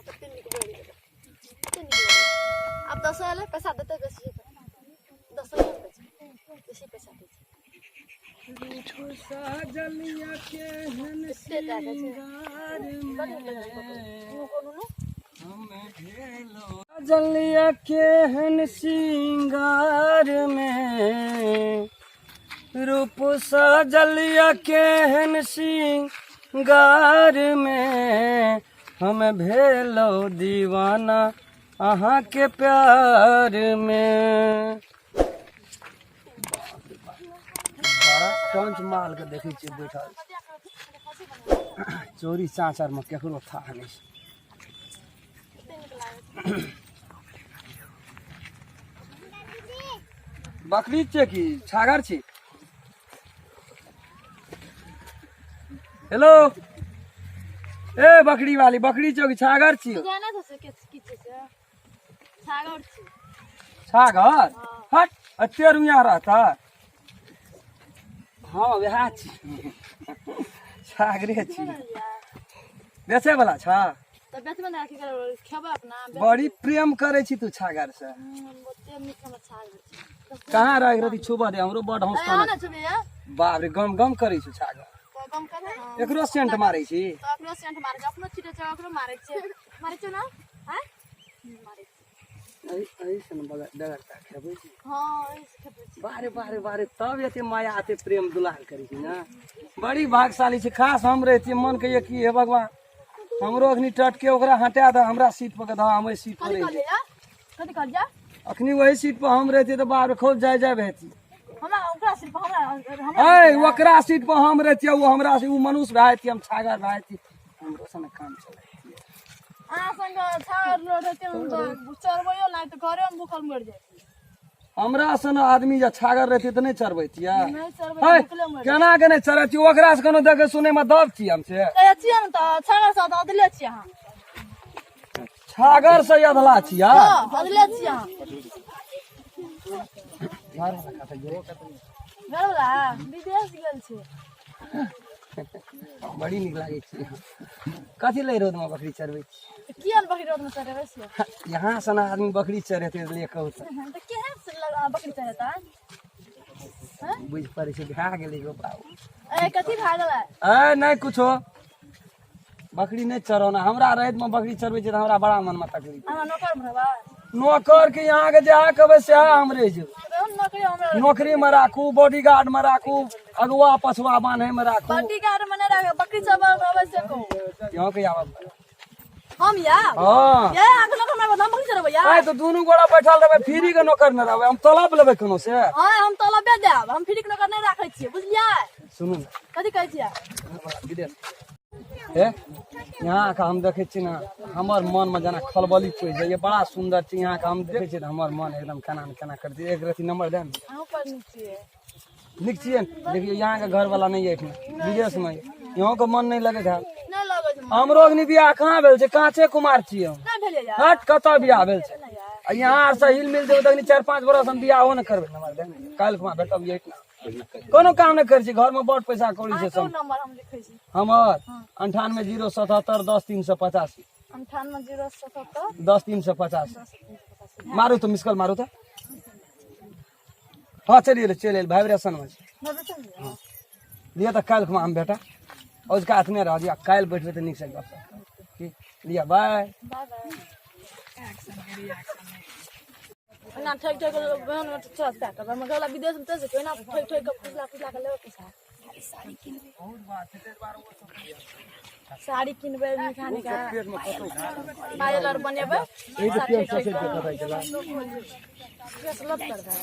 कते नीक बढ़ि गेलै, कते नीक लगै। आब दसो एलै पैसा देतै बेसी, दसो दै छै, बेसी पैसा दै छै। कते टाका छै, बड़ नीक लगै छै फोटो। कोनो जलिया केहन सिंगार में, रूप सजलिया केहन सिंगार में, हम भेलो दीवाना अहाँ के प्यार में। बड़ा टंच माल के देखै छियै बैठल, चोरी चाचर में केकरो थाह नहि छै। बकरी छियै कि छागर छी? हेलो, ए बकरी वाली, बकरी छियौ कि छागर छियौ? जाना तो से के की छै से छागर छी। छागर? हट, एते रुइया रहता। हँ, वएह छी, छागरे छी। बेचै वाला छ? तऽ बेचबे ने की करबै, खेबै अपना। बड़ी प्रेम करै छी तू छागर से। बहुते नीक हमर छागर छै। कहाँ रह रही? छुबऽ दे, हमरो बड हौस। आउ ने छुबे। बाप रे, गम गम करै छी छागर। तऽ गम करे ने। एकरो सेंट मारै छी? तऽ एकरो सेंट मारै छै, अपनो छिटै छै, ओकरो मारै छै। मारै छै ने? आँय, मारै छै। एहि से ने बेगरता खेबै छी? हँ, एहि से खेबै छी। बारे बारे बारे, तब एते माया, एते प्रेम दुलार करै छी ने। बड़ी भागशाली छी। खास हम रहितियै, मन कहिए कि हे भगवान, हमरो अखनी टटके ओकरा हटा दे, हमरा सीट पर के दह, हम ओहि सीट पर कथी रहि। कहलियै या? कथी कहलियै? अखनी वही सीट पर हम रहितियै तऽ बाप रे, खूब जाय जाय हेती। हमरा ओकरा सिर्फ हमरा हमरा ऐ, ओकरा सीट पर हम रहितियै, ओ हमरा से, ओ मनुष्य भए जेतियै, हम छागर भए जेतियै, हमरो से काम चलै। अहाँ संग छागर रहते तऽ चरबैयो लागि तऽ घरेमे भूखल मरि जाइ। हमरा सन आदमी जे छागर रहतै तऽ नहि चरबैतियै? नहि चरबै, है भूखले मरि। केना के नहि चरैतियै? ओकरा से कोनो देखै सुनै मे दब छी हम से? कहै छियै ने तऽ छागर से तऽ अदले छियै अहाँ। छागर से अधला छियै? हँ, अदले छियै अहाँ। घरवला विदेश गेल छै। बड़ी नीक लागै छै। कथी लै रौद मे बकरी चरबै छी? किया ने बकरी रौद में चढ़ेबै से? यहाँ सन आदमी बकरी चरेतै ले कहू तऽ? तऽ केहन से बकरी चढ़ेता? बुझि पड़ै छै भए गेलै गो बाबू। ए, कथी भए गेलै? ए, नहि कुछो। बकरी नहि चरौना, हमरा राति मे बकरी चरबै छै तऽ हमरा बड़ा मन मे तकलीफ। अहाँ नौकर भरबै? नौकर के यहाँ के जहाँ कहबै सएह हम रहि जेबै। नौकरी हमरा नौकरी मे राखू, बॉडीगार्ड मे राखू, अगुआ पछुआ बान्हे मे राखू। बॉडीगार्ड में नहि राखब, बकरी चरबै से कहू। यहाँ के आबऽ। हम या? हँ। ये, अहाँके नौकर हमरा, हम बकरी चरबै या? आइ तऽ दुनू गोरा बैठल रहबै, फ्री के नौकर नहि रहबै, हम तलब लेबै कोनो से। हँ, हम तलबे देब, हम फ्री के नौकर नहि राखै छियै, बुझलियै? सुनू ने। कथी कहै छियै? विदेश हे, यहाँ के हम देखै छी ने, हमर मन मे जेना खलबली पड़ि जाइए। बड़ा सुन्दर छै। यहाँ के हम देखै छियै तऽ हमर मन एकदम केना ने केना कर दैए। एक रत्ती नंबर दे ने। अहूँ पर नीक छियै। नीक छियै ने? देखियौ, यहाँ के घर वाला नहि एखन, विदेश मे। यहाँ के मन नहि लगैत है? नहि लगै छै। हमरो अग्नि बियाह कहाँ भेल छै? काँचे कुमार छियै हम। नहि भेलै या? हट, कतऽ बियाह भेल छै? आ यहाँ आर से हिल मिल जेबै तखनी 4-5 बरस हम बियाहो नहि करबै। नंबर दे ने, काल्हि खुमा भेटब। यही ना कोनो काम नहि करै छी, घरमे बड़ पैसा कौड़ी छै। अहाँके सब नंबर हम लिखै छी। हमर 9807710385। 98077 10385। 10 385। मारू तऽ मिसकल मारू तऽ। हँ, चलि गेलै, चलि एलै, वाइब्रेशन मे छै। हँ। लिअ तऽ काल्हि खुमा हम बेटा अजुका एतने रह दिअ, काल्हि बैठबै तऽ नीकसँ गप सप की लिअ। बाय। Bye bye. एना ठकि ठकि कऽ बहन चलत पै करबै। हमर घरवला विदेशमे चलि जेतै, एना ठकि ठकि कऽ, फुसला फुसला कऽ लेबै पैसा। साड़ी किनबै, साड़ी किनबै, निका निका पायल आर बनेबै। एहि तऽ तेल ससैर के कटाइ छलै। केस लत करबै।